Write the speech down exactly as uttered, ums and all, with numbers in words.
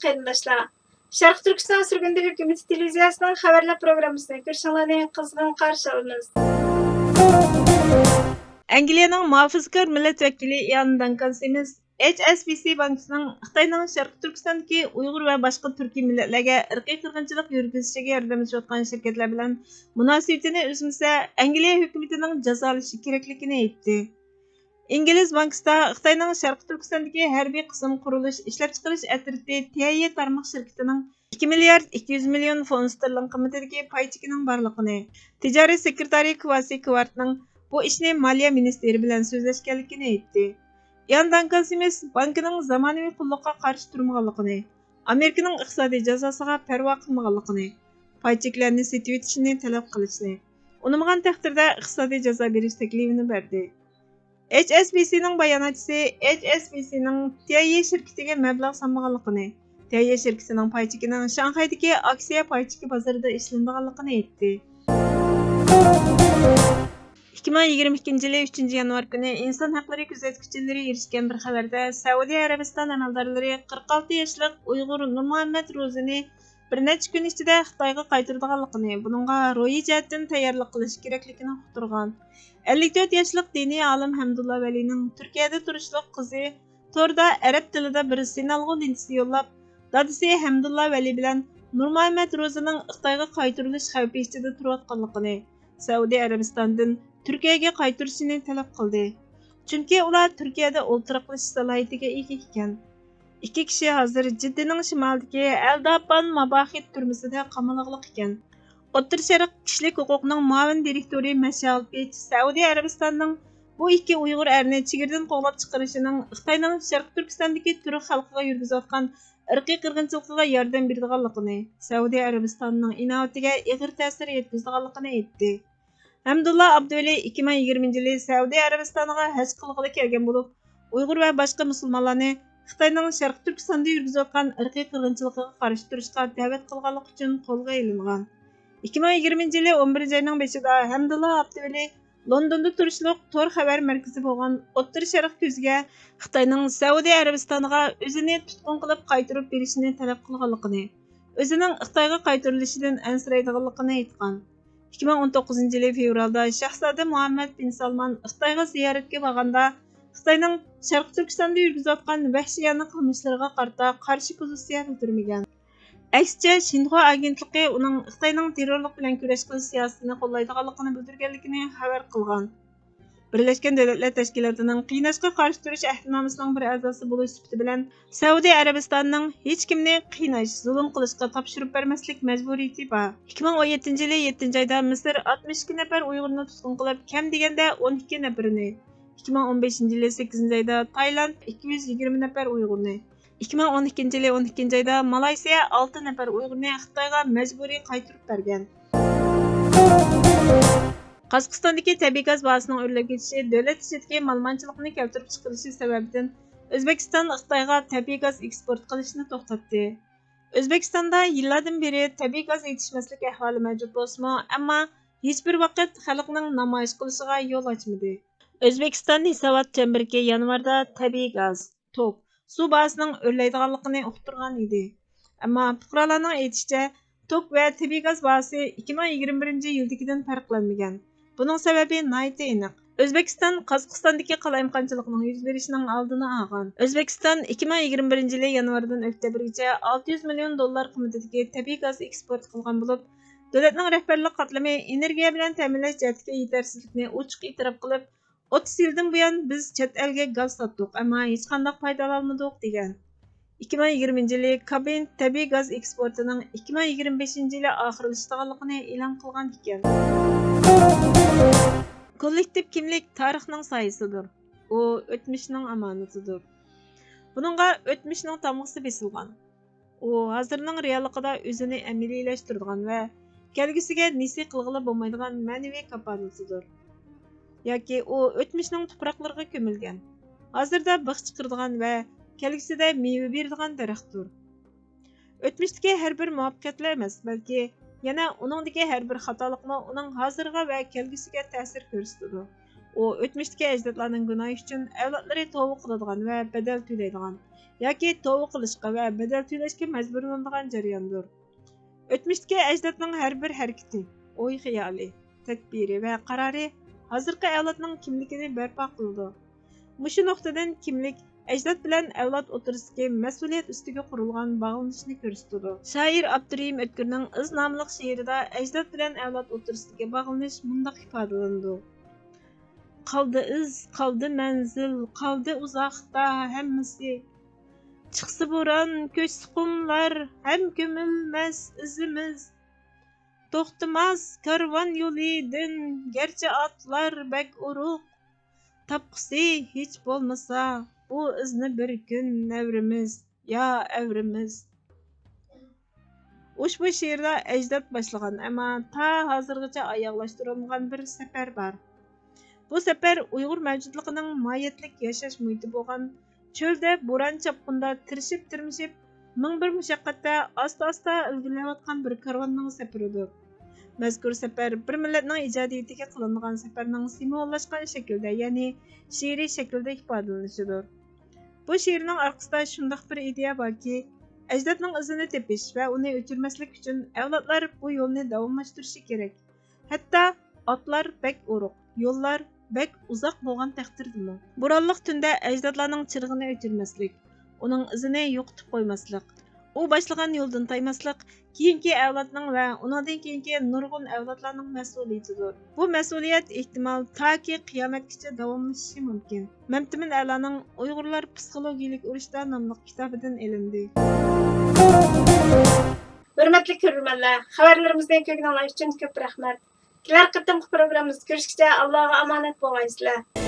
قېرىنداشلار، شەرقىي تۈركىستان سۈرگۈندە ھۆكۈمىتى تېلېۋىزىيەسىنىڭ خەۋەرلەر پروگراممىسىنى كۆرۈشۈڭلارنى قىزغىن قارشى ئالىمىز. ئەنگلىيەنىڭ مۇھاپىزىكار مىللەت ۋەكىلى ئىئان دانكان سىمىس، ئېچ ئېس بى سى بانكىسىنىڭ خىتاينىڭ شەرقىي تۈركىستاندىكى ئۇيغۇر ۋە باشقا تۈركىي مىللەتلەرگە ئىرقىي قىرغىنچىلىق يۈرگۈزۈشىگە ياردەملىشىۋاتقان شىركەتلەر بىلەن مۇناسىۋىتىنى ئۈزمىسە، ئەنگلىيە ھۆكۈمىتىنىڭ جازالىشى كېرەكلىكىنى ئېيتتى. ئىنگلىز بانكىسىدا خىتاينىڭ شەرقىي تۈركىستاندىكى ھەربىي قىسىم قۇرۇلۇش ئىشلەپچىقىرىش ئەترىتى تى ئاي ئې تارماق شىركىتىنىڭ ئىككى مىليارد ئىككى يۈز مىليون فونت ستېرلىڭ قىممىتىدىكى پاي چېكىنىڭ بارلىقىنى، تىجارەت سېكرېتارى كۋاسى كۋارتنىڭ بۇ ئىشنى مالىيە مىنىستىرى بىلەن سۆزلەشكەنلىكىنى ئېيتتى. ئىئان دانكان سىمىس بانكىنىڭ زامانىۋى قۇللۇققا قارشى تۇرمىغانلىقىنى، ئامېرىكىنىڭ ئىقتىسادىي جازاسىغا پەرۋا قىلمىغانلىقىنى، پاي چېكلەرنى سېتىۋېتىشنى تەلەپ قىلىشنى، ئۇنىمىغان تەقدىردە ئىقتىسادىي جازا بېرىش تەكلىپىنى بەردى. ئېچ ئېس بى سىنىڭ باياناتچىسى ئېچ ئېس بى سىنىڭ تى ئاي ئې شىركىتىگە مەبلەغ سالمىغانلىقىنى، تى ئاي ئې شىركىتىنىڭ پاي چېكىنىڭ شاڭخەيدىكى ئاكسىيە پاي چېكى بازىرىدا ئىشلىنىدىغانلىقىنى ئېيتتى. ئىككى مىڭ يىگىرمە ئىككىنچى يىلى ئۈچىنچى يانۋار كۈنى ئىنسان ھەقلىرى كۆزەتكۈچىلىرى ئېرىشكەن بىر خەۋەردە، سەئۇدى ئەرەبىستان ئەمەلدارلىرى قىرىق ئالتە ياشلىق ئۇيغۇر نۇرمۇھەممەت روزىنى بىر نەچچە كۈن ئىچىدە خىتايغا قايتۇرىدىغانلىقىنى، بۇنىڭغا روھىي جەھەتتىن تەييارلىق قىلىش كېرەكلىكىنى ئۇقتۇرغان. ئەللىك تۆت ياشلىق دىنىي ئالىم ھەمدۇللا ۋەلىنىڭ تۈركىيەدە تۇرۇشلۇق قىزى توردا ئەرەب تىلىدا بىر سىنالغۇ لېنتىسى يوللاپ، دادىسى ھەمدۇللا ۋەلى بىلەن نۇرمۇھەممەت روزىنىڭ خىتايغا قايتۇرۇلۇش خەۋپى ئىچىدە تۇرۇۋاتقانلىقىنى، سەئۇدى ئەرەبىستاندىن تۈركىيەگە قايتۇرۇشىنى تەلەپ قىلدى. چۈنكى ئۇلار تۈركىيەدە ئولتۇراقلىشىش سالاھىيىتىگە ئىگە ئىكەن. ئىككى كىشى ھازىر جىددىنىڭ شىمالىدىكى ئەلدابان ماباخىت تۈرمىسىدە قاماللىقلىق ئىكەن. ئوتتۇرا شەرق كىشىلىك ھوقۇقنىڭ مۇئاۋىن دىرېكتورى مەشئەل پېچ سەئۇدى ئەرەبىستاننىڭ بۇ ئىككى ئۇيغۇر ئەرنى چېگرىدىن قوغلاپ چىقىرىشىنىڭ خىتاينىڭ شەرقىي تۈركىستاندىكى تۈرك خەلقىگە يۈرگۈزۈۋاتقان ئىرقىي قىرغىنچىلىقىغا ياردەم بېرىدىغانلىقىنى، سەئۇدى ئەرەبىستانىنىڭ ئىناۋىتىگە ئېغىر تەسىر يەتكۈزىدىغانلىقىنى ئېيتتى. ھەمدۇللا ئابدۇۋەلى ئىككى مىڭ يىگىرمىنچى يىلى سەئۇدى ئەرەبىستانىغا ھەج قىلغىلى كەلگەن بولۇپ، ئۇيغۇر ۋە باشقا مۇسۇلمانلارنى خىتاينىڭ شەرقىي تۈركىستاندا يۈرگۈزۈۋاتقان ئىرقىي قىرغىنچىلىقىغا قارشى تۇرۇشقا دەۋەت قىلغانلىقى ئۈچۈن قولغا ئېلىنغان. ئىككى مىڭ يىگىرمىنچى يىلى ئون بىرىنچى ئاينىڭ بېشىدا ھەمدۇللا ئابدۇۋەلى لوندوندا تۇرۇشلۇق تور خەۋەر مەركىزى بولغان ئوتتۇرا شەرق كۆزىگە خىتاينىڭ سەئۇدى ئەرەبىستانىغا ئۆزىنى تۇتقۇن قىلىپ قايتۇرۇپ بېرىشىنى تەلەپ قىلغانلىقىنى، ئۆزىنىڭ خىتايغا قايتۇرۇلۇشىدىن ئەنسىرەيدىغانلىقىنى ئېيتقان. ئىككى مىڭ ئون توققۇزىنچى يىلى فېۋرالدا شاھزادە مۇھەممەد بىن سالمان خىتايغا زىيارەتكە بارغاندا، خىتاينىڭ شەرقىي تۈركىستاندا يۈرگۈزۈۋاتقان ۋەھشىيانە قىلمىشلىرىغا قارىتا قارشى پوزىتسىيە بىلدۈرمىگەن. ئەكسىچە، شىنخۇا ئاگېنتلىقى ئۇنىڭ خىتاينىڭ تېررورلۇق بىلەن كۈرەش قىلىش سىياسىتىنى قوللايدىغانلىقىنى بىلدۈرگەنلىكىنى خەۋەر قىلغان. بىرلەشكەن دۆلەتلەر تەشكىلاتىنىڭ قىيناشقا قارشى تۇرۇش ئەھدىنامىسىنىڭ بىر ئەزاسى بولۇش سۈپىتى بىلەن، سەئۇدى ئەرەبىستانىنىڭ ھېچكىمنى قىيناش، زۇلۇم قىلىشقا تاپشۇرۇپ بەرمەسلىك مەجبۇرىيىتى بار. ئىككى مىڭ ئون يەتتىنچى يىلى يەتتىنچى ئايدا مىسىر ئاتمىش ئىككى نەپەر ئۇيغۇرنى تۇتقۇن قىلىپ، كەم دېگەندە ئون ئىككى نەپىرىنى، ئىككى مىڭ ئون بەشىنچى يىلى سەككىزىنچى ئايدا تايلاند ئىككى يۈز يىگىرمە نەپەر ئۇيغۇرنى، ئىككى مىڭ ئون ئىككىنچى يىلى ئون ئىككىنچى ئايدا مالايسىيە ئالتە نەپەر ئۇيغۇرنى خىتايغا مەجبۇرىي قايتۇرۇپ بەرگەن. قازاقىستاندىكى تەبىئىي گاز باھاسىنىڭ ئۆرلەپ كېتىشى دۆلەت ئىچىدىكى مالىمانچىلىقنى كەلتۈرۈپ چىقىرىشى سەۋەبىدىن، ئۆزبېكىستان خىتايغا تەبىئىي گاز ئېكسپورت قىلىشنى توختاتتى. ئۆزبېكىستاندا يىللاردىن بېرى تەبىئىي گاز يېتىشمەسلىك ئەھۋالى مەۋجۇت بولسىمۇ، ئەمما ھېچبىر ۋاقىت خەلقنىڭ نامايىش قىلىشىغا يول ئاچمىدى. ئۆزبېكىستان ھېسابات چەمبىرىكى يانۋاردا تەبىئىي گاز، توك، سۇ باھاسىنىڭ ئۆرلەيدىغانلىقىنى ئۇقتۇرغان ئىدى. ئەمما پۇقرالارنىڭ ئېيتىشىچە، توك ۋە تەبىئىي گاز باھاسى ئىككى مىڭ يىگىرمە بىرىنچى يىلدىكىدىن پەرقلەنمىگەن. بۇنىڭ سەۋەبى ناھايىتى ئېنىق. ئۆزبېكىستان قازاقىستاندىكى قالايمىقانچىلىقنىڭ يۈز بېرىشىنىڭ ئالدىنى ئالغان. ئۆزبېكىستان ئىككى مىڭ يىگىرمە بىرىنچى يىلى يانۋاردىن ئۆكتەبىرگىچە ئالتە يۈز مىليون دوللار قىممىتىدىكى تەبىئىي گاز ئېكسپورت قىلغان بولۇپ، دۆلەتنىڭ رەھبەرلىك قاتلىمى ئېنېرگىيە بىلەن تەمىنلەش جەھەتتىكى يېتەرسىزلىكنى ئوچۇق ئېتىراپ قىلىپ، ئوتتۇز يىلدىن بۇيان بىز چەت ئەلگە گاز ساتتۇق، ئەمما ھېچقانداق پايدا ئالالمىدۇق، دېگەن. ئىككى مىڭ يىگىرمىنچى يىلى كابىنېت تەبىئىي گاز ئېكسپورتىنىڭ ئىككى مىڭ يىگىرمە بەشىنچى يىلى ئاخىرلىشىدىغانلىقىنى ئېلان قىلغان ئىكەن. كوللېكتىپ كىملىك تارىخنىڭ سايىسىدۇر. ئۇ ئۆتمۈشنىڭ ئامانىتىدۇر. بۇنىڭغا ئۆتمۈشنىڭ تامغىسى بېسىلغان. ئۇ ھازىرنىڭ رېئاللىقىدا ئۆزىنى ئەمەلىيلەشتۈرىدىغان ۋە كەلگۈسىگە نېسى قىلغىلى بولمايدىغان مەنىۋى كاپالىتىدۇر. ياكى ئۇ ئۆتمۈشنىڭ تۇپراقلىرىغا كۆمۈلگەن، ھازىردا بىخ چىقىرىدىغان ۋە كەلگۈسىدە مېۋە بېرىدىغان دەرەختۇر. ئۆتمۈشتىكى ھەر بىر مۇۋەپپەقىيەتلا ئەمەس، بەلكى يەنە ئۇنىڭدىكى ھەر بىر خاتالىقمۇ ئۇنىڭ ھازىرىغا ۋە كەلگۈسىگە تەسىر كۆرسىتىدۇ. ئۇ ئۆتمۈشتىكى ئەجدادلارنىڭ گۇناھى ئۈچۈن ئەۋلادلىرى توۋا قىلىدىغان ۋە بەدەل تۆلەيدىغان، ياكى توۋا قىلىشقا ۋە بەدەل تۆلەشكە مەجبۇرلىنىدىغان جەرياندۇر. ئۆتمۈشتىكى ئەجدادنىڭ ھەر بىر ھەرىكىتى، ئوي-خىيالى، تەدبىرى ۋە قارارى ھازىرقى ئەۋلادنىڭ كىملىكىنى بەرپا قىلىدۇ. مۇشۇ نۇقتىدىن كىملىك ئەجداد بىلەن ئەۋلاد ئوتتۇرىسىدىكى مەسئۇلىيەت ئۈستىگە قۇرۇلغان باغلىنىشنى كۆرسىتىدۇ. شائىر ئابدۇرېھىم ئۆتكۈرنىڭ ئىز ناملىق شېئىرىدا ئەجداد بىلەن ئەۋلاد ئوتتۇرىسىدىكى باغلىنىش مۇنداق ئىپادىلىنىدۇ: قالدى ئىز، قالدى مەنزىل، قالدى ئۇزاقتا ھەممىسى. چىقسا بوران، كۆچسە قۇملار، ھەم كۆمۈلمەس ئىزىمىز. توختىماس كارۋان يولىدىن، گەرچە ئاتلار بەك ئورۇق. تاپقۇسى ھېچ بولمىسا، بۇ ئىزنى بىر كۈن نەۋرىمىز يا ئەۋرىمىز. ئۇشبۇ شېئىردا ئەجداد باشلىغان، ئەمما تا ھازىرغىچە ئاياغلاشتۇرۇلمىغان بىر سەپەر بار. بۇ سەپەر ئۇيغۇر مەۋجۇتلۇقىنىڭ ماھىيەتلىك ياشاش مۇھىتى بولغان چۆلدە بوران-چاپقۇندا تىرىشىپ-تىرمىشىپ، مىڭ بىر مۇشەققەتتە ئاستا-ئاستا ئىلگىرىلەۋاتقان بىر كارۋاننىڭ سەپىرىدۇر. مەزكۇر سەپەر بىر مىللەتنىڭ ئىجادىيىتىگە قىلىنغان سەپەرنىڭ سىمۋوللاشقان شەكلىدە، يەنى شېئىرىي شەكلىدە ئىپادىلىنىشىدۇر. بۇ شېئىرنىڭ ئارقىسىدا شۇنداق بىر ئىدىيە باركى، ئەجدادنىڭ ئىزىنى تېپىش ۋە ئۇنى ئۆچۈرمەسلىك ئۈچۈن ئەۋلادلار بۇ يولنى داۋاملاشتۇرۇشى كېرەك. ھەتتا ئاتلار بەك ئورۇق، يوللار بەك ئۇزاق بولغان تەقدىردىمۇ. بورانلىق تۈندە ئەجدادلارنىڭ چىرىغىنى ئۆچۈرمەسلىك، ئۇنىڭ ئىزىنى يوقىتىپ قويماسلىق، ئۇ باشلىغان يولدىن تايماسلىق كېيىنكى ئەۋلادنىڭ ۋە ئۇنىڭدىن كېيىنكى نۇرغۇن ئەۋلادلارنىڭ مەسئۇلىيىتىدۇر. بۇ مەسئۇلىيەت ئېھتىمال تاكى قىيامەتكىچە داۋاملىشىشى مۇمكىن. مەمتىمىن ئەلانىڭ ئۇيغۇرلار پسىخولوگىيىلىك ئۇرۇشتا ناملىق كىتابىدىن ئېلىندى. ھۆرمەتلىك كۆرۈرمەنلەر، خەۋەرلىرىمىزنى كۆرگىنىڭلار ئۈچۈن كۆپ رەھمەت. كېلەر قېتىمقى پروگراممىمىزدا كۆرۈشكىچە ئاللاغا ئامانەت بولغايسىلەر.